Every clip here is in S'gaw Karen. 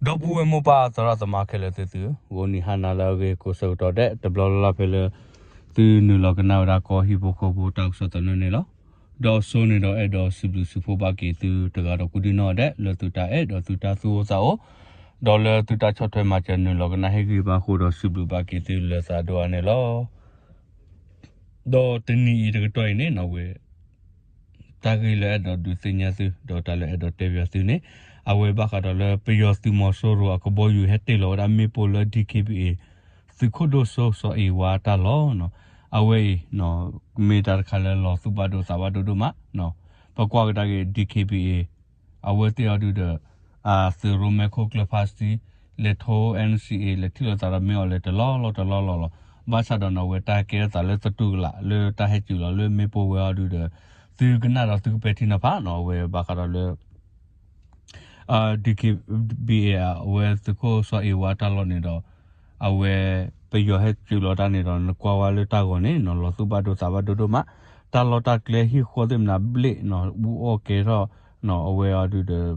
ဒီပုၢ်ဝဲၢ်မိၢ်ပၢ်သရၣ်သမါခဲလၢာ်သ့ၣ်သုဧၢ, ဂီၤနံၤဟါနၤလၢအဂ့ၤကိးဆၢကတီၢ်ဒဲး တဘျီလၢ်လၢ်ဖဲလၢ သုနုာ်လီၤကနၣ်ဝဲဒၣ်ကီၢ်ဟံၣ်ဖိဃီဖိတၢ်ကစီၣ်သနၢၣ်န့ၣ်လီၤ. ဒီးစိန့ၣ်ဒီးအဲၣ်ဒိးစံးဘျုးစံးဖှိၣ်ဘၣ်က့ၤသုတဂၤဒီးကိးဒံနီၢ်ဒဲး လၢသုတၢ်အဲၣ်ဒီးသုတၢ်သူၣ်အိၣ်သးအိၣ်, ဒီးလၢသုတၢ်ဆီၣ်ထွဲမၤစၢၤနုာ်လီၤကနၣ်ဟ့ၣ်ဂံၢ်ဘါအဃိဒီးစံးဘျုးဘၣ်က့ၤသုလၢသးဒိၣ်အါန့ၣ်လီၤ. ဒီးတနံၤအံၤတကတီၢ်အံၤန့ၣ် အဝဲ တၢ်ဂ့ၢ်လၢအဲၣ်ဒိးဒုးသ့ၣ်ညါသု ဒီးတၢ်လၢအဲၣ်ဒိးတဲဘၣ်သုန့ၣ် အဝဲဘၣ်ဃးဒီးလၢ ပယီၤသုးမီၤစိရိၤအကဘီယူၤဟဲတ့ၢ်လီၤဝဲဒၣ်မ့ၣ်ပိၢ်လၢ DKBA သုးခိၣ်ဒိၣ်စိစီၤအ့ဝါတၢ်လီၢ်န့ၣ်, အဝဲအံၤ မ့ၢ်တၢ်တခါလၢလီၤသူၣ်ဘၣ်ဒိသးဘၣ်ဒိဒိၣ်မး, ပကွၢ်ကဒါက့ၤ DKBA အဝဲသ့ၣ်အီၤဒုဒီး အသုးရိၣ်မဲခိၣ်ကျၢၢ်ဖါတံၣ် လဲၤထိ NCA လဲၤထံၣ်လိာ်သးဒီးမ့ၢ်အီၤလဲၤတလီၢ်လီၢ်တလီၢ်လီၢ်လီၤ. ဘၣ်ဆၣ်ဒီးန့ၣ် အဝဲတၢ်ကဲထီၣ်သးလၢသတူၢ်ကလာ် လၢတၢ်ဟဲစူၤလီၤလၢမ့ၣ်ပိၢ်ဝဲအီၤဒုဒီး သုကနၣ်ဒီးသုကပဲာ်ထံနီၤဖးန့ၣ် အဝဲဘၣ်ဃးဒီးလၢ DKBA အဝဲသုးခိၣ်စီၤအ့ဝါတၢ်လီၢ်န့ၣ်ဒီး အဝဲ ပယီၤဟဲစူၤလီၤတၢ်န့ၣ်ဒီး နကွၢ်ဝဲလၢတၢ်ဂီၤန့ၣ် လီၤသူၣ်ဘၣ်ဒိသးဘၣ်ဒိဒိၣ်မး, တၢ်လီၢ်တၢ်ကျဲဟံၣ်ဃီသ့ၣ်မနၤဘျ့ၣ်န့ၣ် အူအီၣ်ကဲထီၣ်န့ၣ် အဝဲအီၤဒုဒီး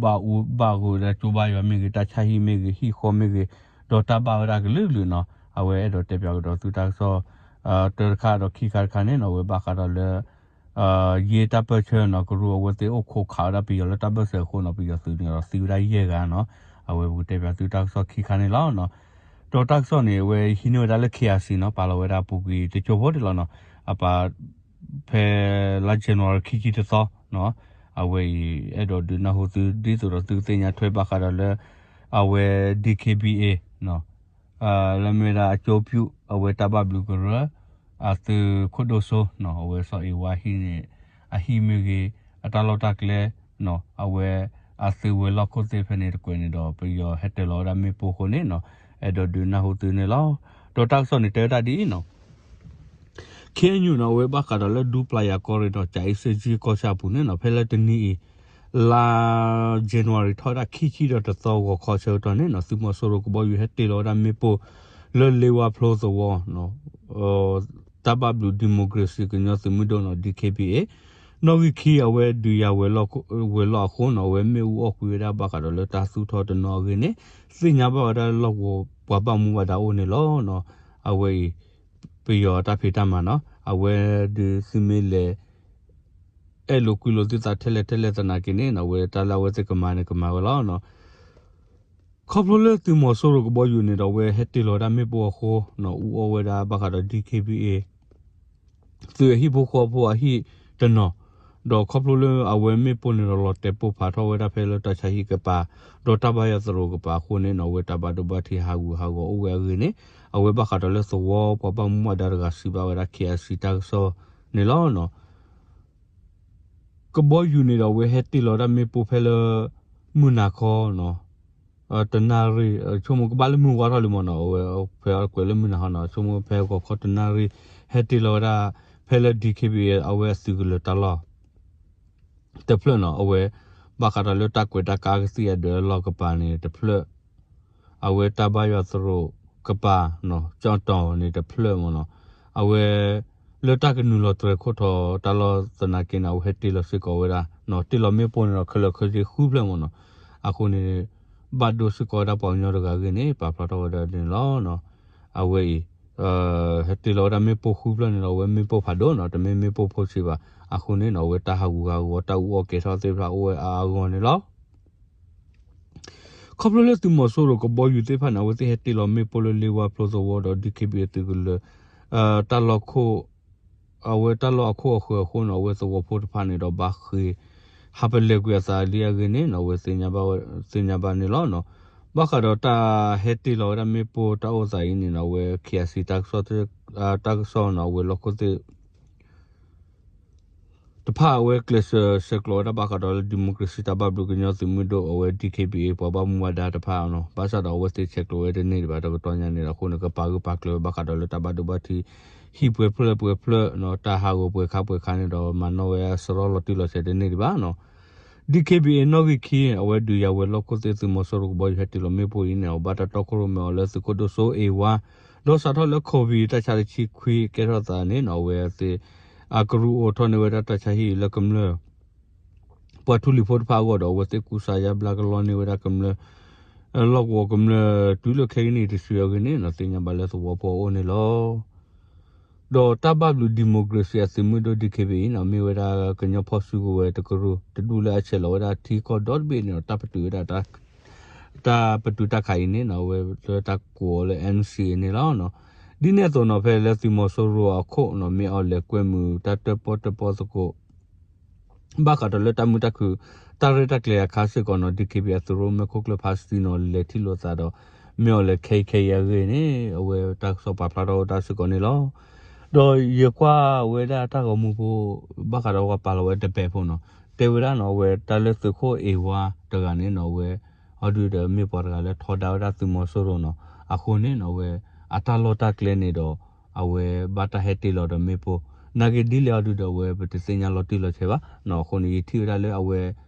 ဘၣ်အူဘၣ်ဂီၤဝဲဒၣ်ကၠိဘါယွၤမ့ၢ်ဂ့ၤ တၢ်ဆါဟံၣ်မ့ၢ်ဂ့ၤ ဟံၣ်ဃီမ့ၢ်ဂ့ၤ ဒီးတၢ်ဘၣ်ဝဲဒၣ်ကလုာ်ကလုာ်န့ၣ် အဝဲအဲၣ်ဒိးတဲပၠးကဒီးသုတၢ်ကစီၣ် တၢတခါဒီးခံခါတခါန့ၣ် အဝဲဘၣ်ဃးဒီးလၢ ယ့တၢ်ပၢၢ်ဆၢန့ၣ် ကရူၢ်အဝဲသ့ၣ်အိၣ်ခိးခးဝဲဒၣ်ပယီၤလၢတၢ်ဘၢၣ်စၢၤအဃိန့ၣ် ပယီၤသုးန့ၣ်ဒီးသံဝဲဒၣ်ယဲၢ်ဂၤန့ၣ် အဝဲပကတဲပၠးသုတၢ်ကစီၣ်ခံခါန့ၣ်လီၤ. ဒီးတၢ်ကစီၣ်န့ၣ် အဝဲဟံးန့ၢ်ဝဲဒၣ်လၢ KIC န့ၣ် ပာ်လီၤဝဲဒၣ်ပူၤကွံာ်တကၠိဖိတလီၤန့ၣ် အပာ် ဖဲလါ January ခံဆံတသီ အဝဲအံၤ အဲၣ်ဒိးဒုးနၢ်ဟူသုဒ်သိးဒီးသုကသ့ၣ်ညါထွဲဘၣ်ဃးဒီးလၢ အဝဲ DKBA လၢမ့ၢ်ဝဲဒၣ်အကၠိပျူၣ် အဝဲတၢ်ဘၣ်ဘျုးကရၢ အသုးခိၣ်ဒိၣ်စိ အဝဲစီၤအ့ဝါဟံၣ်န့ၣ် အဟံၣ်မ့ၢ်ဂ့ၤ အတၢ်လီၢ်တၢ်ကျဲ အဝဲအသုးဝဲၤလီၢ်ခိၣ်သ့ၣ်ဖဲန့ၣ်တကွဲးန့ၣ်ဒီး ပယီၤဟဲတ့ၢ်လီၤဝဲဒၣ်မ့ၣ်ပိၢ်အဃိန့ၣ် အဲၣ်ဒိးဒုးနၢ်ဟူသုန့ၣ်လီၤ. ဒီးတၢ်ကစီၣ်န့ၣ်တဲဝဲဒၣ်ဒ်အံၤန့ၣ် KNU န့ၣ် အဝဲဘၣ်ဃးဒီးလၢဒူပျၢ်ယၤကီၢ်ရ့ၣ်ဒီး ကၠၤအ့စ့ကၠံကီၢ်ဆၣ်အပူၤန့ၣ် ဖဲလၢတနံၤအံၤ လါ January ထီၣ်ဝဲဒၣ်ခံဆံဒီးတသီဂီၤခီဆၢကတီၢ်န့ၣ် သုးမီၤစိရိၤကဘီယူၤဟဲတ့ၢ်လီၤဝဲဒၣ်မ့ၣ်ပိၢ် လၢလ့ဝါဖျိသဝီ တၢ်ဘၣ်ဘျုး democracy ကညီသုးမုၢ်ဒိၣ်န့ၣ် DKBA နီၣ်ဂံၢ်ခံ အဝဲဒုးယၤဝဲၤလီၢ်အဃိန့ၣ် အဝဲမ့ၣ်အူအီၣ်ကွံာ်ဝဲဒၣ်ဘၣ်ဃးဒီးလၢတၢ်သူၣ်ထီၣ်တနီၤအဂ့ၢ်န့ၣ် သ့ၣ်ညါဘၣ်ဝဲဒၣ်လၢလီၢ်ကဝီၤပှၤဘၣ်မူဘၣ်ဒါအိၣ်န့ၣ်လီၤ. အဝဲအံၤ ပယီၤတၢ်ဖံးတၢ်မၤန့ၣ် အဝဲဒုးသုမ့ၢ်လဲၤ အဲၣ်လိာ်ကွံလိာ်သုသးထဲလဲၣ်ထဲလဲၣ်သနာ်က့န့ၣ် အဝဲတၢ်လၢအဝဲသ့ၣ်ကမၤန့ၣ်ကမၤဝဲလီၤ. ခီဖျိလၢသုးမီၤစိရိၤကဘီယူၤန့ၣ်ဒီး အဝဲဟဲတ့ၢ်လီၤဝဲဒၣ်မ့ၣ်ပိၢ်အဃိ အူအီၣ်ဝဲဒၣ်ဘၣ်ဃးဒီး DKBA သုးအဟံၣ်ဖိဃီဖိအဟံၣ်တနီၤ, ဒီးခီဖျိလၢအဝဲမ့ၣ်ပိၢ်န့ၣ်ဒီး လီၤတဲာ်ပိၢ်ဖးထီၣ်ဝဲဒၣ်ဖဲလၢတၢ်ဆါဟံၣ်ကပၤ ဒီးတၢ်ဘါယွၤသရိာ်ကပၤအဃိန့ၣ် အဝဲတၢ်ဘၣ်ဒိဘၣ်ထံးဟးဂူာ်ဟးဂီၤအိၣ်ဝဲအဂ့ၢ်န့ၣ် အဝဲဘၣ်ဃးဒီးလၢသဝီပှၤဘၣ်မူဘၣ်ဒါတဂၤစံးဘၣ်ဝဲဒၣ် KIC တၢ်ကစီၣ်န့ၣ်လီၤ. ကဘီယူၤန့ၣ်ဒီး အဝဲဟဲတ့ၢ်လီၤဝဲဒၣ်မ့ၣ်ပိၢ်ဖဲလၢ မုၢ်နၤခီန့ၣ် တနၣ်ရံၣ် ဆိကမိၣ်ကဘၣ်လၢမုၢ်ဝါထီၣ်လံမ့ၢ်န့ၣ် အဝဲဖဲအကွဲးလၢမုၢ်နၤခီန့ၣ် ဆိကမိၣ်ဖဲဂီၤခီတနၣ်ရံၣ် ဟဲတ့ၢ်လီၤဝဲဒၣ် ဖဲလၢ DKBA အဝဲအသုးကလၢၤတၢ်လီၢ် တဖျၢၣ်န့ၣ် အဝဲ ဘၣ်ဃးဒီးလၢတၢ်ကွဲးတၢ်ကါကသံၣ်အဒၢးအလီၢ်ကပၤန့ၣ်တဖျၢၣ် အဝဲတၢ်ဘါယွၤသရိာ်ကပၤ ကၠီၣ်တီၢ်န့ၣ်တဖျၢၣ်မ့ၢ်န့ၣ် အဝဲ လၢတၢ်ကနုာ်လီၤတြဲၤခိၣ်ထီၣ်တၢ်လီၢ်သနာ်က့န့ၣ် အဝဲဟဲတ့ၢ်လီၤစ့ၢ်ကီးဝဲဒၣ် တ့ၢ်လီၤမ့ၣ်ပိၢ်န့ၣ်ဒီးခဲလၢာ်ခဲဆ့ဃုဖျၢၣ်မ့ၢ်န့ၣ် အဃိန့ၣ် ဘၣ်ဒိစ့ၢ်ကီးဝဲဒၣ်ပှၤကညီတဂၤအဂ့ၢ်န့ၣ် ပာ်ဖျါထီၣ်ဝဲဒၣ်န့ၣ်လီၤ. အဝဲအံၤ ဟဲတ့ၢ်လီၤဝဲဒၣ်မ့ၣ်ပိၢ်ဃုဖျၢၣ်န့ၣ်ဒီး အဝဲမ့ၣ်ပိၢ်ဖးဒိၣ်န့ၣ် တမ့ၢ်မ့ၣ်ပိၢ်ဖိဆံးဘၣ် အဃိန့ၣ် အဝဲတၢ်ဟးဂူာ်ဟးဂီၤတၢ်အူအီၣ်ကဲထီၣ်သ့ၣ်တဖၣ်အိၣ်ဝဲအါအါဂီၢ်ဂီၢ်န့ၣ်လီၤ. ခီဖျိလၢသုးမီၤစိရိၤကဘီယူၤသ့ၣ်တဖၣ်န့ၣ် အဝဲသ့ၣ်ဟဲတ့ၢ်လီၤမ့ၣ်ပိၢ်လၢလ့ဝါဖျိသဝီဒီး DKBA အသုးကလၢၤ တၢ်လီၢ်ခိၣ် အဝဲတၢ်လီၢ်အခိၣ်အဃၢၤအဃိန့ၣ် အဝဲသဝီဖိတဖၣ်န့ၣ်ဒီးဘၣ်ဃ့ၢ် ဟးပလဲၤကွံာ်အသးလံအဂ့ၢ်န့ၣ် အဝဲသ့ၣ်ညါဘၣ်န့ၣ်လီၤ. ဘၣ်ဃးဒီးတၢ်ဟဲတ့ၢ်လီၤဝဲဒၣ်မ့ၣ်ပိၢ်တၢ်အိၣ်သးအံၤန့ၣ် အဝဲ KIC တၢ်ကစီၣ်န့ၣ် အဝဲလီၢ်ခိၣ်သ့ၣ် တဖၣ်အဝဲကျဲးစၢးဆဲးကျိးဝဲဒၣ်ဘၣ်ဃးဒီးလၢ democracy တၢ်ဘၣ်ဘျုးကညီသုးမုၢ်ဒိၣ် အဝဲ DKBA ပှၤဘၣ်မူဘၣ်ဒါတဖၣ်န့ၣ် ဘၣ်ဆၣ်ဒီးအဝဲသ့ၣ်ဆဲးကျိးဝဲတန့ၢ်ဒံးဘၣ် တကတီၢ်ညါန့ၣ်ဒီး အဃိန့ၣ် ကပာ်ဂၢၢ်ပာ်ကျၢၤဝဲဘၣ်ဃးဒီးလၢတၢ်ဘၣ်ဒိဘၣ်ထံး ဟံၣ်ပှဲၤဖျၢၣ်ပှဲၤဖျၢၣ် တၢ်ဟးဂီၤပှဲၤခါပှဲၤခါန့ၣ်ဒီး မၤနီၣ်ဝဲအစရီလီၤတံၢ်လီၤဆဲးတန့ၢ်ဒံးဘၣ်န့ၣ် DKBA နီၣ်ဂံၢ်ခံ အဝဲဒုးယၤဝဲၤလီၢ်ခိၣ်သ့ၣ် သုးမီၤစိရိၤကဘီယူၤဟဲတ့ၢ်လီၤမ့ၣ်ပိၢ်အံၤန့ၣ် အဘၣ်တၢ်တီခိၣ်ရိၣ်မဲအီၤလၢသုးခိၣ်ဒိၣ်စိအ့ဝါ ဒီးစးထီၣ်လၢ COVID တၢ်ဆါတဆံခွံကဲထီၣ်သးန့ၣ် အဝဲသ့ၣ် အကရူၢ်အိးထီၣ်န့ၢ်ဝဲဒၣ်တၢ်ဆါဟံၣ်လၢကမျၢၢ် ပှၤထူလံၤဖိတဖၣ်အဂီၢ်ဒီး အဝဲသ့ၣ်ကူစါယါဘျါကလီန့ၢ်ဝဲဒၣ်ကမျၢၢ် လီၢ်ကဝီၤကမျၢၢ်တုၤလၢခဲကနံၣ်တဆံအဂ့ၢ်န့ၣ် သ့ၣ်ညါဘၣ်လၢသဝီဖိအအိၣ်န့ၣ်လီၤ. ဒီးတၢ်ဘၣ်ဘျုး democracy အသုးမုၢ်ဒိၣ် DKBA အံၤန့ၣ် မ့ၢ်ဝဲဒၣ်ကညီဖီၣ်စုကဝဲၤတကရူၢ်တဒူၣ်လၢအဆဲးလီၤဝဲဒၣ်ထံကီၢ်ဒီတဘ့ၣ်န့ၣ်ဒီး တၢ်ပတုာ်ဝဲဒၣ် တၢ်ပတုာ်တၢ်ခးအံၤန့ၣ်နီၤ အဝဲလၢတၢ်ကိးအီၤလၢ NCA န့ၣ်လီၤ. ဒ်န့ၣ်အသိးနီၤ ဖဲလၢသုးမီၤစိရိၤအခိၣ်နီၤ မ့ၢ်အီၤလဲၤကွဲမုာ်တၢ်တၢၣ်ပီၣ်တၢၣ်ပီၣ်သကိး ဘၣ်ဃးဒီးလၢတၢ်မုာ်တၢ်ခုၣ် တၢ်ရဲၣ်တၢ်ကျဲၤအခါစ့ၢ်ကီးနီၤ DKBA အသုးရိၣ်မဲာ်ခိၣ်ကျၢၢ်ဖါစတံနီၤ လဲၤထံၣ်လိာ်သးဒီး မ့ၢ်အီၤလဲၤခဲအံၤခဲအံၤအဂ့ၢ်န့ၣ် အဝဲတၢ်ကစီၣ်ပာ်ဖျါထီၣ်ဝဲဒၣ်စ့ၢ်ကီးန့ၣ်လီၤ. ဒီးယကွၢ်ဝဲဒၣ်တၢ်ဂီၤမူဖိ ဘၣ်ဃးဒီးပှၤပာ်လီၤဝဲတပဲာ်ဖိနီၤ တဲဝဲဒၣ်နီၤ အဝဲတၢ်လၢသုးခိၣ်အ့ဝါတဂၤန့ၣ်နီၤ အဝဲ အီၤဒုးဒီးမ့ၢ်ပှၤတဂၤလၢထီဒါဝဲဒၣ်သုးမီၤစိရိၤနီၤ အဃိန့ၣ်နီၤ အဝဲ အတၢ်လီၢ်တၢ်ကျဲန့ၣ်ဒီး အဝဲဘၣ်တၢ်ဟဲတ့ၢ်လီၤဒီးမ့ၣ်ပိၢ် နာ်က့ဒ်လဲၣ်အီၤဒုးဒီးအဝဲပတသ့ၣ်ညါလီၤတံၢ်လီၤဆဲးဘၣ်နီၤ အဃိန့ၣ် ယထံၣ်ဝဲဒၣ်လၢအဝဲ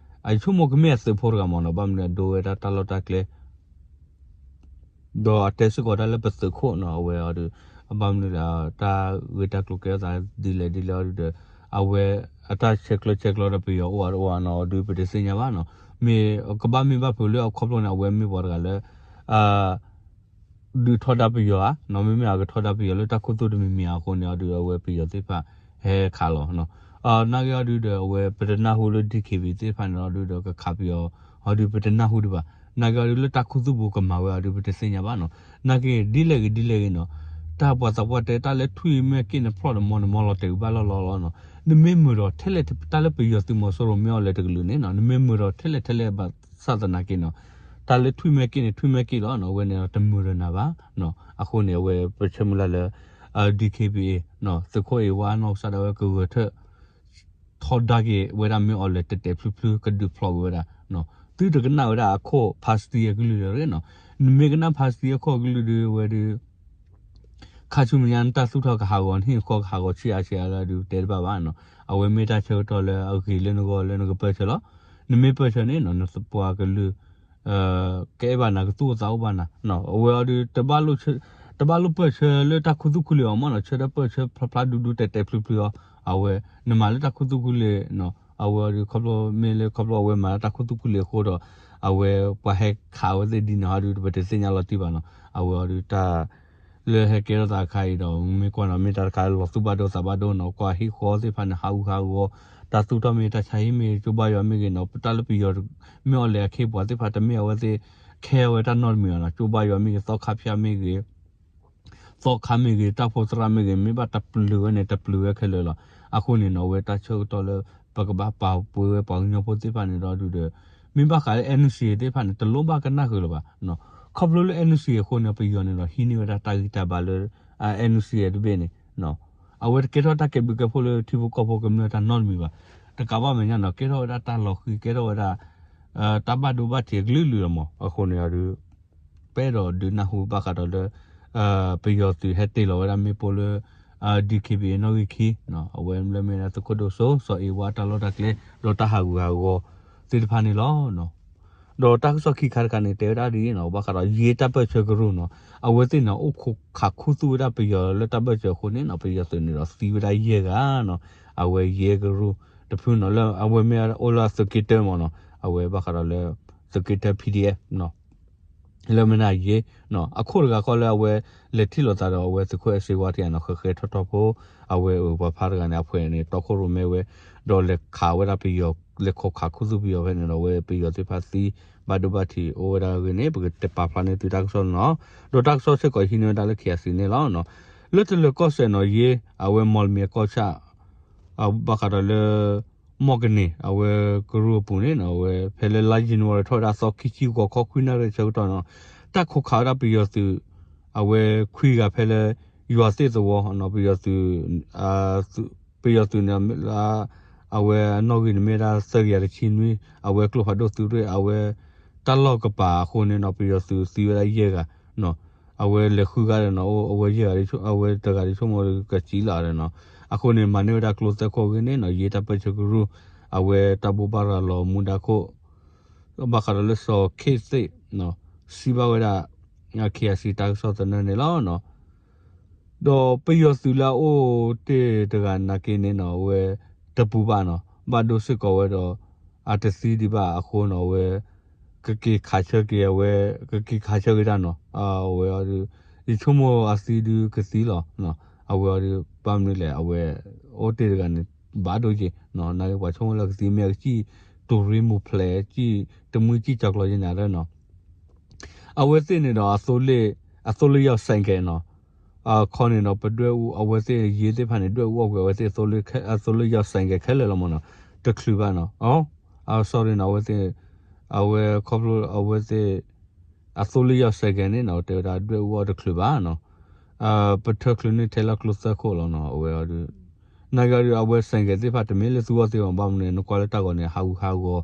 အဆိကမိၣ်ကမ့ၢ်အသုးဖိတဂၤမ့ၢ်နီၤ ဘၣ်မနုၤအဒိဝဲဒၣ်တၢ်လီၢ်တၢ်ကျဲ ဒီးအတဲစ့ၢ်ကီးတၢ်လၢပသုးခိၣ်နီၤ အဝဲအီၤဒုး အဘၣ်မနုၤလဲၣ် တၢ်ဂ့ၢ်တၢ်ကျိၤကဲထီၣ်သးဒ်လဲၣ်ဒ်လဲၣ်အီၤဒုးဒီး အဝဲ အတၢ်ဆဲးကျၢဆဲးကျိးဒီးပယီၤအိၣ်အါတအိၣ်အါနီၤ အီၤဒုးပတသ့ၣ်ညါဘၣ်နီၤ မ့ၢ်ကဘၣ်မ့ၢ်ဘၣ်ဖုးလၢအခီဖျိန့ၣ် အဝဲမ့ၢ်ပှၤတဂၤလၢ ဒုးထီဒါပယီၤဧါနီၤ မ့မ့ၢ်အကထီဒါပယီၤလၢတၢ်ခူသူၣ်တမံၤမံၤအဃိန့ၣ် အီၤဒုးအဝဲပယီၤသ့ၣ်တဖၣ် ဟဲခးလီၤနီၤ နာ်က့အီၤဒုးဒီးအဝဲပတနၢ်ဟူလၢ DKBA သ့ၣ်တဖၣ်န့ၣ် အီၤဒုးဒီးကခးပယီၤ အီၤဒုးပတနၢ်ဟူဒံးဘၣ် နာ်က့အီၤဒုးလၢတၢ်ခူသူၣ်ပူၤကမၤဝဲအီၤဒုးပတသ့ၣ်ညါဘၣ်နီၤ နာ်က့ဒ်လဲၣ်ဂ့ၤဒ်လဲၣ်ဂ့ၤနီၤ တၢ်ပှၤသးပှၢ်တဲတၢ်လၢထွံၣ်မဲာ်က့ၣ်န့ၣ်ဖျီၣ်ဒီးမီန့ၣ်မီလီၤတဲာ်ဂ့ၤဘၣ်လီၢ်လီၢ်လီၤနီၤ နမ့ၢ်မုာ်ဒီးထဲလဲၣ်တၢ်လၢပယီၤသုးမီၤစိရိၤမ့ၢ်အီၤလဲၤတကလုာ်န့ၣ်နီၤ နမ့ၢ်မုာ်ဒီးထဲလဲၣ်ထဲလဲၣ်ဘၣ်ဆၣ်သနာ်က့နီၤ တၢ်လၢထွံၣ်မဲာ်က့ၣ်န့ၣ်ထွံၣ်မဲာ်က့ၣ်လီၤနီၤ အဝဲန့ၣ်ဒီးတမုာ်ဒီးနၤဘၣ်နီၤ အဃိန့ၣ် အဝဲပဆၢမုၢ်လၢ်လၢ DKBA နီၤ သုးခိၣ်အ့ဝါနီၢ်ကစၢ်ဒၣ်ဝဲကဂဲၤထၢၣ် ထီဒါက့ၤဝဲဒၣ်မ့ၢ်အီၤလဲၤတဲာ်တဲာ်ဖျုးဖျုးကဒုးဖျိးက့ၤဝဲဒၣ်နီၤ သုတကနၣ်ဝဲဒၣ်အခိၣ်ဖါစတံအကလုၢ်လၢၤနီၤ နမ့ၢ်ကနၣ်ဖါစတံအခိၣ်အကလုၢ်ဒုးဝဲဒုး ခါဆူမဲာ်ညါ နတၢ်သူၣ်ထီၣ်ကဟးဂီၤ နဟံၣ်ဃီကဟးဂီၤဆံးအါဆံးအါလၢဒုးတဲတဘၣ်ဘၣ်နီၤ အဝဲမ့ၢ်တၢ်ဆၢကတီၢ်လၢအဂ့ၤလၢနဂီၢ်လၢနကပၢၢ်ဆၢလီၤ နမ့ၢ်ပၢၢ်ဆၢန့ၣ်နီၤ နပှၤကလုာ် ကအဲၣ်ဘၣ်နၤ ကသူၣ်အိၣ်သးအိၣ်ဘၣ်နၤ အဝဲအီၤဒုး တဘၣ်လိၣ်ပၢၢ်ဆၢလၢတၢ်ခူသူၣ်ခူလ့ၣ်အီၤမ့ၢ်နီၤ ဆၢထၢၣ်ပၢၢ်ဆၢဖျါဖျါဒူဒူတဲာ်တဲာ်ဖျုးဖျုးအီၤ အဝဲ နမၤလၢတၢ်ခူသူၣ်ခူလ့ၣ်နီၤ အဝဲအီၤဒုးခီဖျိမ့ၢ်လၢခီဖျိအဝဲမၤလၢတၢ်ခူသူၣ်ခူလ့ၣ်အဃိဒီး အဝဲပှၤဟဲခးအဝဲသ့ၣ်ဒ်န့ၣ်ဟီဒုး ပတသ့ၣ်ညါလီၤတံၢ်ဘၣ်နီၤ အဝဲအီၤဒုးတၢ် လၢဟဲကဲထီၣ်သးအခါအံၤဒီး မ့ၢ်ကွၢ်နီၤ မ့ၢ်တၢ်တခါလၢလီၤသူၣ်ဘၣ်ဒိသးဘၣ်ဒိနီၤ ကွၢ်ဟံၣ်ဃီသ့ၣ်တဖၣ်န့ၣ် ဟးဂူာ်ဟးဂီၤ တၢ်သူၣ်ထီၣ်မ့ၢ်ဂ့ၤ တၢ်ဆါဟံၣ်မ့ၢ်ဂ့ၤ ကၠိဘါယွၤမ့ၢ်ဂ့ၤနီၤ တၢ်လၢပယီၤ မ့ၢ်အီၤလဲၤအခ့အပှၤသ့ၣ်တဖၣ် တမ့ၢ်အဝဲသ့ၣ် ခဲဝဲတၢ်နီတမံၤအီၤနီၤ ကၠိဘါယွၤမ့ၢ်ဂ့ၤ သီခါဖၠၣ်မ့ၢ်ဂ့ၤ သီခါမ့ၢ်ဂ့ၤ တၢ်ဖိသရၣ်မ့ၢ်ဂ့ၤ မ့ၢ်ဘၣ်တပျုာ်ဝဲန့ၣ် တပျုာ်ဝဲခဲလၢာ်လီၤ. အဃိန့ၣ်နီၤ အဝဲတၢ်ဆၢကတီၢ်လၢ ပကဘၣ်ပာ်ပှဲၤဝဲပှၤကညီဖိသ့ၣ်တဖၣ်န့ၣ်ဒီးဒုးဒီး မ့ၢ်ဘၣ်ဃးလၢ NCA သ့ၣ်တဖၣ်န့ၣ် တလိၣ်ဘၣ်ကနၣ်ဃုာ်လၢၤဘၣ်. ခီဖျိလၢ NCA အဃိန့ၣ် ပယီၤန့ၣ်ဒီး ဟံးန့ၢ်ဝဲဒၣ်တၢ်ဂံၢ်တၢ်ဘါလၢ NCA တဘ့ၣ်န့ၣ် အဝဲတကဲထီၣ်တၢ်ကဲဘျုးကဲဖှိၣ်လၢထံဖိကီၢ်ဖိကမျၢၢ်တၢ်နီတမံၤဘၣ်. တကးဘၣ်မဲာ်ညါနီၤ ကဲထီၣ်ဝဲဒၣ်တၢ်လီၤဃံၤ ကဲထီၣ်ဝဲဒၣ် တၢ်ဘၣ်ဒိဘၣ်ထံးအကလုာ်ကလုာ်လီၤမး. အဃိန့ၣ်ဒီး ပအဲၣ်ဒိးဒုးနၢ်ဟူဘၣ်ဃးဒီးလၢ ပယီၤသုးဟဲတ့ၢ်လီၤဝဲဒၣ်မ့ၣ်ပိၢ်လၢ DKBA နီၣ်ဂံၢ်ခံ အဝဲလၢမ့ၢ်ဒၣ်သုးခိၣ်ဒိၣ်စိ စီၤအ့ဝါတၢ်လီၢ်တၢ်ကျဲ ဒီးတၢ်ဟးဂူာ်ဟးဂီၤသ့ၣ်တဖၣ်န့ၣ်လီၤ. ဒီးတၢ်ကစီၣ်ခံခါတခါန့ၣ် တဲဝဲဒၣ်ဒ်အံၤနီၤ ဘၣ်ဃးဒီးယ့တၢ်ပၢၢ်ဆၢကရူၢ်နီၤ အဝဲသ့ၣ်န့ၣ် အိၣ်ခိးခးခူသူၣ်ဝဲဒၣ်ပယီၤလၢတၢ်ပၢၢ်ဆၢအဃိန့ၣ်နီၤ ပယီၤသုးန့ၣ်ဒီးသံဝဲဒၣ်ယဲၢ်ဂၤနီၤ အဝဲယဲၢ်ကရူၢ်တဖုနီၤ လၢအဝဲမ့ၢ်အိၣ်လၢသုးက့တၢမးနီၤ အဝဲဘၣ်ဃးဒီးလၢ သုးက့တၢ PDF နီၤ လၢမ့ၢ်ဒၣ်ယ့ အခိၣ်တဂၤဃီလၢအဝဲလဲၤထံၣ်လိာ်သးဒီးအဝဲသုးခိၣ်အဲၣ်စ့ဝါထံးနီၤ ဃဲၤဃဲၤထီၣ်ထီၣ်ဖိ အဝဲအပှၤဖးတဂၤန့ၣ် အဖှဲးန့ၣ် တီခိၣ်ရိၣ်မဲဝဲ ဒီးလဲၤခးဝဲဒၣ်ပယီၤ လဲၤခိးခးခူသူၣ်ပယီၤဖဲန့ၣ်ဒီး အဝဲပယီၤသ့ၣ်တဖၣ်သံ ဘၣ်ဒိဘၣ်ထံးအိၣ်ဝဲဒၣ်အဂ့ၢ်န့ၣ် ပကတဲပာ်ဖျါန့ၢ်သုတၢ်ကစီၣ်နီၤ ဒီးတၢ်ကစီၣ်စ့ၢ်ကီးဟံးန့ၢ်ဝဲဒၣ်လၢ KIC န့ၣ်လီၤ. လၢတလၢၤကီၢ်စဲၣ်နီၤ ယ့ အဝဲမီၢ်လမံၤအကီၢ်ဆၣ် ဘၣ်ဃးဒီးလၢ မီၢ်ကန့ၢ် အဝဲကရူၢ်အပူၤန့ၣ်နီၤ အဝဲဖဲလၢလါယနူၤအါရံၤထီၣ်ဝဲဒၣ်သီခံဆံဂီၤခီခွံနၣ်ရံၣ်ဆၢကတီၢ်နီၤ တၢ်ခိးခးဝဲဒၣ်ပယီၤသုး အဝဲခွံဂၤဖဲလၢ ယွၤသ့ၣ်သဝီနီၤ ပယီၤသုး ပယီၤသုးန့ၣ် အဝဲအနီၣ်ဂံၢ်န့ၣ်မ့ၢ်ဒၣ်သၢကယၤတဆံနွံ အဝဲကျိဖးဒိၣ်သုးရ့ၣ် အဝဲတၢ်လီၢ်ကပၤအဃိန့ၣ်နီၤ ပယီၤသုးသံဝဲဒၣ်ယဲၢ်ဂၤနီၤ အဝဲလဲၤဃုဂၤဒီးနီၤ အဝဲယဲၢ်ဂၤ အဝဲတဂၤတဆိကမိၣ်ကစံးလီၤဒီးနီၤ အဃိန့ၣ် မၤန့ၢ်ဝဲဒၣ်ကျိသၢခိၣ်အဂ့ၢ်န့ၣ်နီၤ ယ့တၢ်ပၢၢ်ဆၢကရူၢ် အဝဲတၢ်ဘိးဘၣ်ရၤလီၤမူဒါခိၣ် ဘၣ်ဃးဒီးလၢစီၤခ့ၣ်သ့ၣ် စံးဘၣ်ဝဲဒၣ် KIC တၢ်ကစီၣ်သနၢၣ်န့ၣ်လီၤ. ဒီးပယီၤသုးလၢအအိၣ်တ့ၢ်တဂၤနာ်က့န့ၣ်နီၤ အဝဲတပူၤဘၣ်နီၤ ဘၣ်ဒိစ့ၢ်ကီးဝဲဒီး အတသံဒံးဘၣ်အဃိန့ၣ် အဝဲ ကက့ၤခးဆၢက့ၤအဝဲ ကက့ၤခးဆၢက့ၤတၢ်နီၤ အဝဲအီၤဒုး ယဆိကမိၣ်အသံဒုးကသံလီၤ အဝဲအီၤဒုး ဘၣ်မနုၤလဲၣ် အဝဲ အိၣ်တ့ၢ်တဂၤန့ၣ် ဘၣ်ဒိက့ၤ နာ်က့ပှၤဆိကမိၣ်လၢကသံမ့ၢ်အကစံၣ် တူၤရ့မိၢ်ဖျဲး စံၣ်တမှံစံၣ်ကၠီၤကျီၤယဲန့ၣ်နီၤ အဝဲသ့ၣ်န့ၣ်ဒီး အသိလ့ၣ် အသိလ့ၣ်ယီၤစဲးကဲးနီၤ အခီန့ၣ်ဒီး ပဒွဲၣ်အူ အဝဲသ့ၣ်ယ့သ့ၣ်တဖၣ်န့ၣ် ဒွဲၣ်အူအီၣ်ကွံာ်အဝဲသ့ၣ် အသိလ့ၣ်ယီၤစဲးကဲးခဲလၢာ်လီၤမ့ၢ်နီၤ တချုးဘၣ်နီၤ အ အ sorry နီၤ အဝဲသ့ၣ် အဝဲခီဖျိအဝဲသ့ၣ် အသိလ့ၣ်ယီၤစဲးကဲးန့ၣ်နီၤ တဲဝဲဒၣ်ဒွဲၣ်အူအီၣ်တချုးဘၣ်နီၤ ပထၢချုးန့ၢ်ထဲလၢကျိသၢခိၣ်လီၤနီၤ အဝဲအီၤဒုး နာ်က့အီၤဒုး အဝဲစဲးကဲးသ့ၣ်တဖၣ်တမ့ၢ်လၢသုဂီၢ်သ့ဘၣ် ဘၣ်မနုၤန့ၣ် နကွၢ်လၢတၢ်ဂီၤန့ၣ် ဟးဂူာ်ဟးဂီၤ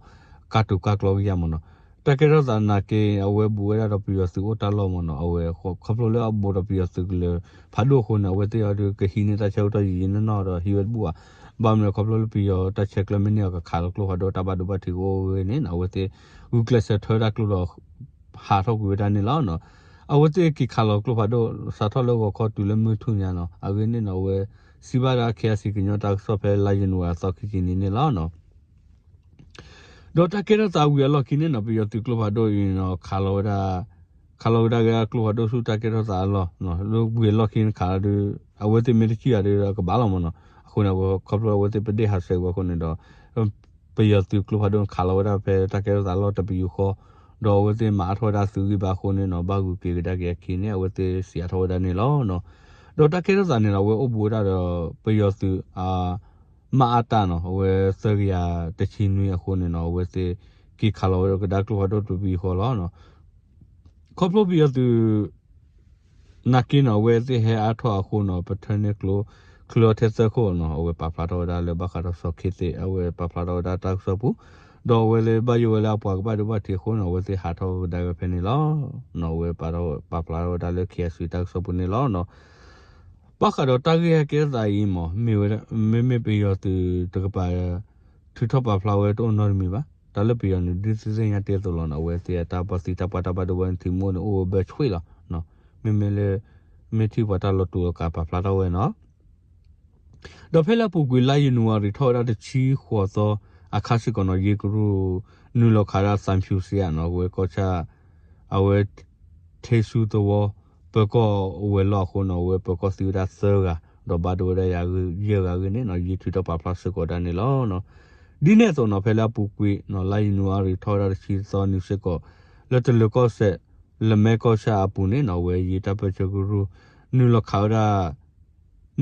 ကါတူၤကါကျီကယၤမ့ၢ်နီၤ တၢ်ကဲထီၣ်သးနာ်က့ အဝဲဘူးဝဲဒၣ်ဒီးပယီၤသုးအိၣ်တၢ်လီၢ်မ့ၢ်နီၤ အဝဲခီဖျိလၢအဘူးဒီးပယီၤသုးကလၢၤဖးဒိၣ်အဃိန့ၣ် အဝဲသ့ၣ်အီၤဒုးကဟံးန့ၢ်တၢ်ဆၢကတီၢ်ယံာ်ယံာ်နီၢ်နီၢ်ဒီးဟံးဝဲတဘူၣ်ဘၣ် ဘၣ်မနုၤခီဖျိလၢပယီၤတၢ်ဆဲးကျၢမ့ၢ်န့ၢ်အီၤ ကခးလီၤကျိဖးဒိၣ်တၢ်ဘၣ်ဒိဘၣ်ထံးကအိၣ်ဝဲန့ၣ်နီၤ အဝဲသ့ၣ် ဂုာ်ကျဲးစၢးထၢတၢ်ကျိဒီး ဟးထီၣ်ကွံာ်ဝဲဒၣ်န့ၣ်လီၤနီၤ အဝဲသ့ၣ်က့ၤခးလီၤကျိဖးဒိၣ် စးထီၣ်လၢဂီၤခီတုၤလၢမုၢ်ထူၣ်ညါနီၤ အဂ့ၢ်န့ၣ်နီၤ အဝဲ စံးဘၣ်ဒၣ် KIC ကညီတၢ်ကစီၣ်ဖဲလါယနူၤအါရံၤသီခံဆံနံၤန့ၣ်လီၤနီၤ ဒီးတၢ်ကဲထီၣ်သးဝံၤအလီၢ်ခံန့ၣ်နီၤ ပယီၤသုးကျိဖးဒိၣ်အံၤနီၤ ခးလီၤဝဲဒၣ် ခးလီၤဝဲဒၣ်က့ၤကျိဖးဒိၣ်ဆူတၢ်ကဲထီၣ်သးအလီၢ် လၢဝံၤအလီၢ်ခံန့ၣ်ခးလီၤဒုး အဝဲသ့ၣ်မ့ၢ်တစံၣ်အီၤဒုးကဘၣ်လီၤမ့ၢ်နီၤ အဃိန့ၣ် ခီဖျိအဝဲသ့ၣ်ပဒ့ၣ်ဟးဆှဲးဝဲအဃိန့ၣ်ဒီး ပယီၤသုးကျိဖးဒိၣ်ခးလီၤဝဲဒၣ်ဖဲတၢ်ကဲထီၣ်သးအလီၢ်တပယူာ်ဃီ ဒီးအဝဲသ့ၣ်မၤအါထီၣ်ဝဲဒၣ်သုးဂံၢ်ဘါအဃိန့ၣ်နီၤ ဘၣ်ဂုၤက့ၤကဒါက့ၤအခံန့ၣ် အဝဲသ့ၣ်စံးအါထီၣ်ဝဲဒၣ်န့ၣ်လီၤနီၤ ဒီးတၢ်ကဲထီၣ်သးန့ၣ်ဒီး အဝဲအိၣ်ဘူးဝဲဒၣ်ဒီး ပယီၤသုး မအတနီၤ အဝဲသၢကယၤတဆံနွံအဃိန့ၣ်နီၤ အဝဲသ့ၣ်က့ၤခးလီၤဝဲဒၣ်ကဒါကျိဖးဒိၣ်တပယူာ်ဃီလီၤနီၤ ခီဖျိပယီၤသုး နာ်က့နီၤ အဝဲသ့ၣ်ဟဲအါထီၣ်အဃိနီၤ ပထၢန့ၢ်ကျိ ချုးအီၤထဲသၢခိၣ်နီၤ အဝဲပာ်ဖျါထီၣ်ဝဲဒၣ်လၢဘၣ်ဃးဒီးစီၤခ့သ့ၣ် အဝဲပာ်ဖျါထီၣ်ဝဲဒၣ်တၢ်ကစီၣ်ပူၤ ဒီးအဝဲလၢဘၣ်ယိၣ်ဝဲလၢအပှၤကဘၣ်ဒိဘၣ်ထံးအဃိန့ၣ် အဝဲသ့ၣ်ဟးထီၣ်ကဒါက့ၤဖဲန့ၣ်လီၤ. အဝဲပာ်ဖျါထီၣ်ဝဲဒၣ်လၢ KIC တၢ်ကစီၣ်ပူၤန့ၣ်လီၤ. ဘၣ်ဃးဒီးတၢ်ဂ့ၢ်ဟဲကဲထီၣ်သးအံၤမ့ၢ် မ့မ့ၢ်ပယီၤသုးတကပၤ ထုးထီၣ်ပာ်ဖျါဝဲတအိၣ်နီတမံၤဘၣ်. တၢ်လၢပယီၤန့ၣ် ဒုးသ့ၣ်ညါတ့ၢ်အသိးလီၤနီၤ အဝဲသ့ၣ်အတၢ်ပှၤသံတၢ်ပှၢ်တၢ်ဘၣ်ဒိဘၣ်ထံးမ့ၢ်အိၣ်န့ၣ် အိၣ်ဝဲဘၢဆွ့ၣ်လီၤ. မ့မ့ၢ်လၢ မ့ၢ်ထံၣ်ပှၤတၢ်လီၤတူာ်လီၤကာ်ပာ်ဖျါထီၣ်ဝဲနီၤ ဒီးဖဲလၢအပူၤကွံာ်လါယနူၤအါရံၤထီၣ်ဝဲဒၣ်တဆံဃိးသီ အခါစ့ၢ်ကီးနီၤ ယ့ကရူၢ် နုာ်လီၤခးဝဲဒၣ်သံဖြူစ့နီၤ အဝဲကီၢ်ဆၣ် အဝဲ ထ့ဆူသဝီ ပၢၤကီၢ်ဝဲၤလီၢ်အဃိနီၤ အဝဲပၢၤကီၢ်သံဝဲဒၣ်သၢဂၤ ဒီးဘၣ်ဒိဝဲဒၣ်ယဲၢ်ဂၤအဂ့ၢ်န့ၣ်နီၤ ယ့ၢ်ထုးထီၣ်ပာ်ဖျါစ့ၢ်ကီးဒၣ်န့ၣ်လီၤ. ဒ်န့ၣ်အသိးနီၤ ဖဲလၢအပူၤကွံာ်နီၤ လါယနူၤအါရံၤထီၣ်ဝဲဒၣ်တဆံသီနံၤစ့ၢ်ကီး လၢတလၢၤကီၢ်စဲၣ် လမဲကီၢ်ဆၣ်အပူၤန့ၣ်နီၤ အဝဲယ့ၢ်တၢ်ပၢၢ်ဆၢကရူၢ် နုာ်လီၤခးဝဲဒၣ်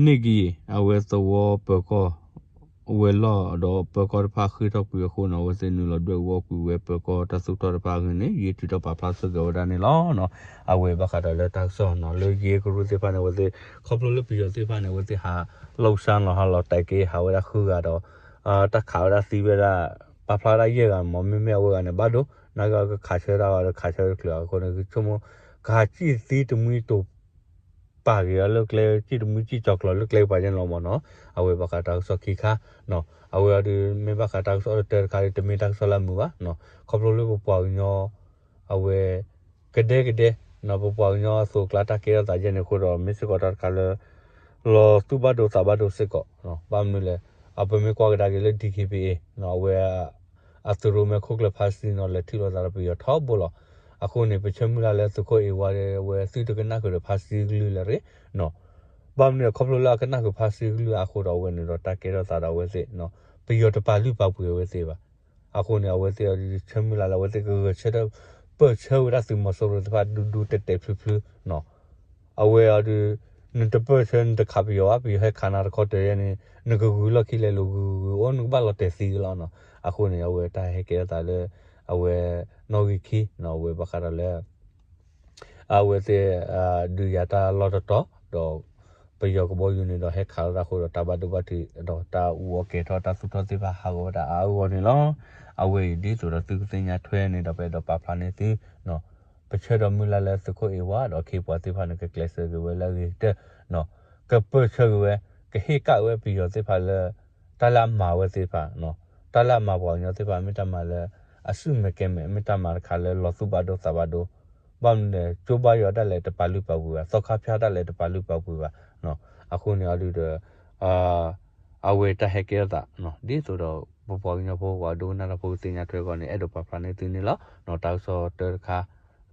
န့ၢ်ကယံာ် အဝဲသဝီပၢၤကီၢ် ဝဲၤလီၢ်ဒီးပၢၤကီၢ်တဖၣ် ဃ့ၢ်ထီၣ်ကွံာ်အဃိန့ၣ် အဝဲသ့ၣ်နုာ်လီၤဒွဲၣ်အူအီၣ်ကွံာ်ဝဲပၢၤကီၢ်တၢ်သူၣ်ထီၣ်တဖၣ်အဂ့ၢ်န့ၣ် ယ့ၢ်ထုးထီၣ်ပာ်ဖျါစ့ၢ်ကီးဝဲဒၣ်န့ၣ်လီၤ. အဝဲဘၣ်ဃးဒီးလၢတၢ်ကစီၣ်နီၤ လၢယ့ကရူၢ်သ့ၣ်တဖၣ်န့ၣ် အဝဲသ့ၣ် ခီဖျိလၢပယီၤသ့ၣ်တဖၣ်န့ၣ် အဝဲသ့ၣ်ဟး လီၤစၢ်လီၤဟးလီၤတဲာ်က့ၤ ဟးဝဲဒၣ်ဃုဂၤဒီး တၢ်ခးဝဲဒၣ်သံဝဲဒၣ် ပာ်ဖျါဝဲဒၣ်ယဲၢ်ဂၤမ့ၢ် မ့မ့ၢ်အဝဲဂၤန့ၣ် ဘၣ်ဒိ နာ်က့ကခးဆၢဒၣ်ဝဲဒီးခးဆၢတချုးအဃိန့ၣ် ကဆိကမိၣ် ကဟးစံၣ်သံတမှံတိာ် ပာ်က့ၤအီၤလၢကျဲ စံၣ်တမှံစံၣ်ကၠီၤကျီၤလၢကျဲကပၤယဲၢ်န့ၣ်လီၤမ့ၢ်နီၤ. အဝဲဘၣ်ဃးတၢ်ကစီၣ်ခံခါ အဝဲအီၤဒုး မ့ၢ်ဘၣ်ဃးတၢ်ကစီၣ်တတၢတခါဒီး တမ့ၢ်တၢ်ကစီၣ်လၢအမုာ်ဘၣ်. ခီဖျိလၢပပှၤကညီ အဝဲ ကဒဲကဒဲ ပပှၤကညီအသိးအကျါတၢ်ကဲထီၣ်သးယဲၢ်န့ၣ်အဃိဒီး မ့ၢ်စ့ၢ်ကီးတၢ်တခါလၢ လီၤသူၣ်ဘၣ်ဒိသးဘၣ်ဒိစ့ၢ်ကီး ဘၣ်မနုၤလဲၣ် အပမ့ၢ်ကွၢ်ကဒါက့ၤလၢ DKBA အဝဲ အသုးရိၣ်မဲခိၣ်ကျၢၢ်ဖါစံနီၤ လဲၤထံၣ်လိာ်သးဒီးပယီၤထီဘိလီၤ. အဃိန့ၣ် ပဆၢမုၢ်လၢ်လၢသုးခိၣ်အ့ဝါဒီး အဝဲသုတကနၣ်ဃုာ်ဒီးဖါစံကလုၢ်လၢၤရ့ ဘၣ်မနုၤလဲၣ် ခီဖျိလၢအကနၣ်ဃုာ်ဖါစံကလုၢ်အဃိဒီး အဝဲန့ၣ်ဒီးတၢ်ကဲထီၣ်သးဒီးအဝဲသ့ၣ် ပယီၤတပာ်လုၢ်ပာ်ပှ့ၤအဝဲသ့ၣ်ဘၣ်. အဃိန့ၣ် အဝဲသ့ၣ်အီၤဒုး ဆၢမုၢ်လၢ်လၢအဝဲသ့ၣ်ကဂဲၤဆၢထၢၣ် ပၢၢ်ဆၢဝဲဒၣ်သုးမီၤစိရိၤသ့ၣ်တဖၣ်ဒူဒူတဲာ်တဲာ်ဖျုးဖျုး အဝဲအီၤဒုး နတပၢၢ်ဆၢ နတခးပယီၤဘၣ် ပယီၤဟဲခးနၤတခီတၢၤယဲၢ်န့ၣ် နကဂုာ်လီၢ်ခံလဲၤလိာ်ဂုာ်ဂုာ်အိၣ် နကဘၣ်လီၤတဲာ်သံကလီၤနီၤ. အဃိန့ၣ် အဝဲတၢ်ဟဲကဲထီၣ်သးလၢ အဝဲနီၣ်ဂံၢ်ခံနီၤ အဝဲဘၣ်ဃးဒီးလၢ အဝဲသ့ၣ် ဒုးယၤတၢ်လီၢ်တတီၤ ဒီး ပယီၤကဘီယူၤန့ၣ်ဒီးဟဲခးလီၤတၢ်အဃိဒီး တၢ်ဘၣ်ဒိဘၣ်ထံးဒီးတၢ်အူအီၣ်ကဲၤထီၣ်တၢ်သူၣ်ထီၣ်သ့ၣ်တဖၣ်ဟးဂီၤဝဲဒၣ်အါအါဂီၢ်ဂီၢ်န့ၣ်လီၤ. အဝဲအံၤဒ်သိးဒီးသုကသ့ၣ်ညါထွဲန့ၣ်ဒီး ပအဲၣ်ဒိးပာ်ဖျါန့ၢ်သု ပဆၢဒီးမုၢ်လၢ်လၢသုးခိၣ်အ့ဝါဒီးခ့ပှၤသ့ၣ်တဖၣ်န့ၣ် ကကျဲးစၢးက့ၤဝဲလၢအဂ့ၤကတၢၢ် ကပၢၢ်ဆၢက့ၤဝဲ ကဟ့ၣ်ကဒါဝဲပယီၤသ့ၣ်တဖၣ်လၢ တၢ်လၢအမၤဝဲသ့ၣ်တဖၣ် တၢ်လၢအမၤပှၤကညီသ့ၣ်တဖၣ် မ့ၢ်တၢ်မၤလၢ အစုၣ်မဲာ်ကဲမဲာ် မ့ၢ်တၢ်မၤတခါလၢလီၤသူၣ်ဘၣ်ဒိသးဘၣ်ဒိ ဘၣ်မနုၤလဲၣ် ကၠိဘါယွၤဒၣ်လဲာ်တပာ်လုၢ်ပာ်ပှ့ၤဘၣ် သီခါဖၠါဒၣ်လဲာ်တပာ်လုၢ်ပာ်ပှ့ၤဘၣ်. အဃိန့ၣ်အီၤဒုးဒီး အဝဲတၢ်ဟဲကဲထီၣ်သး ဒ်သိးဒီး ပပှၤကညီဖိ ပှၤဒိကနၣ်တၢ်ဖိကသ့ၣ်ညါထွဲအဂီၢ်န့ၣ် အဲၣ်ဒိးပာ်ဖျါန့ၢ်သုန့ၣ်လီၤ. တၢ်ကစီၣ်တၢတခါ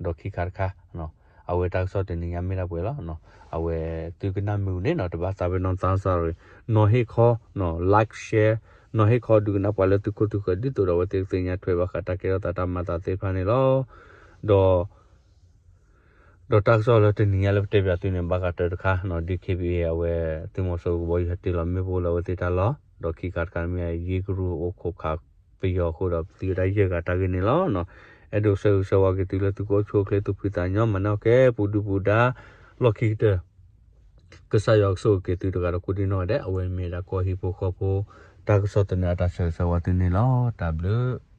ဒီးခံခါတခါ အဝဲတၢ်ကစီၣ်တနံၤညါမ့ၢ်ဒၣ်ပှဲၤလီၤ. အဝဲသုကနၣ်မ့ၢ်ဝံၤန့ၣ်နီၤ တဘၣ်သးပ့ၤနီၣ်သးစၢ်ရ့ၣ် နီၤဟ့ၣ်ခီ like share နီၤဟ့ၣ်ခီဒုးကနၣ်ပှၤလၢသုခိၣ်သုဃၢၤ ဒ်သိးဒီးအဝဲသ့ၣ်ကသ့ၣ်ညါထွဲဘၣ်ဃးတၢ်ကဲထီၣ်သးတၢ်မၤသးသ့ၣ်တဖၣ်န့ၣ်လီၤ. ဒီး ဒီးတၢ်ကစီၣ်လၢတနံၤညါလၢပတဲပၠးသုန့ၣ် ဘၣ်ဃးတၢတခါနီၤ DKBA အဝဲ သုးမီၤစိရိၤကဘီယူၤဟဲတ့ၢ်လီၤမ့ၣ်ပိၢ်လၢအဝဲသ့ၣ်တၢ်လီၢ် ဒီးခံခါတခါမ့ၢ် ယ့ကရူၢ်အိၣ်ခိးခးပယီၤအဃိဒီး ပသံဝဲဒၣ်ယဲၢ်ဂၤတၢ်ဂ့ၢ်န့ၣ်လီၤ. အဲၣ်ဒိးဆၢဂ့ၤဆၢဝါက့ၤသုလၢသုကအိၣ်ဆူၣ်အိၣ်ချ့ သူၣ်ဖှံသးညီ မၤန့ၢ်အီၣ်ကဲ ပူၤဒုၣ်ပူၤဒါ လီၢ်ခံကတၢၢ် ကစၢ်ယွၤကဆိၣ်ဂ့ၤက့ၤသုတဂၤဒီးကိးဒံနီၢ်ဂၤဒဲး အဝဲမ့ၢ်ဒၣ်ကီၢ်ဟံၣ်ဖိဃီဖိ တၢ်ကစီၣ်သန့အတၢ်ဆၢဂ့ၤဆၢဝါသုန့ၣ်လီၤ. တၢ်ဘျုး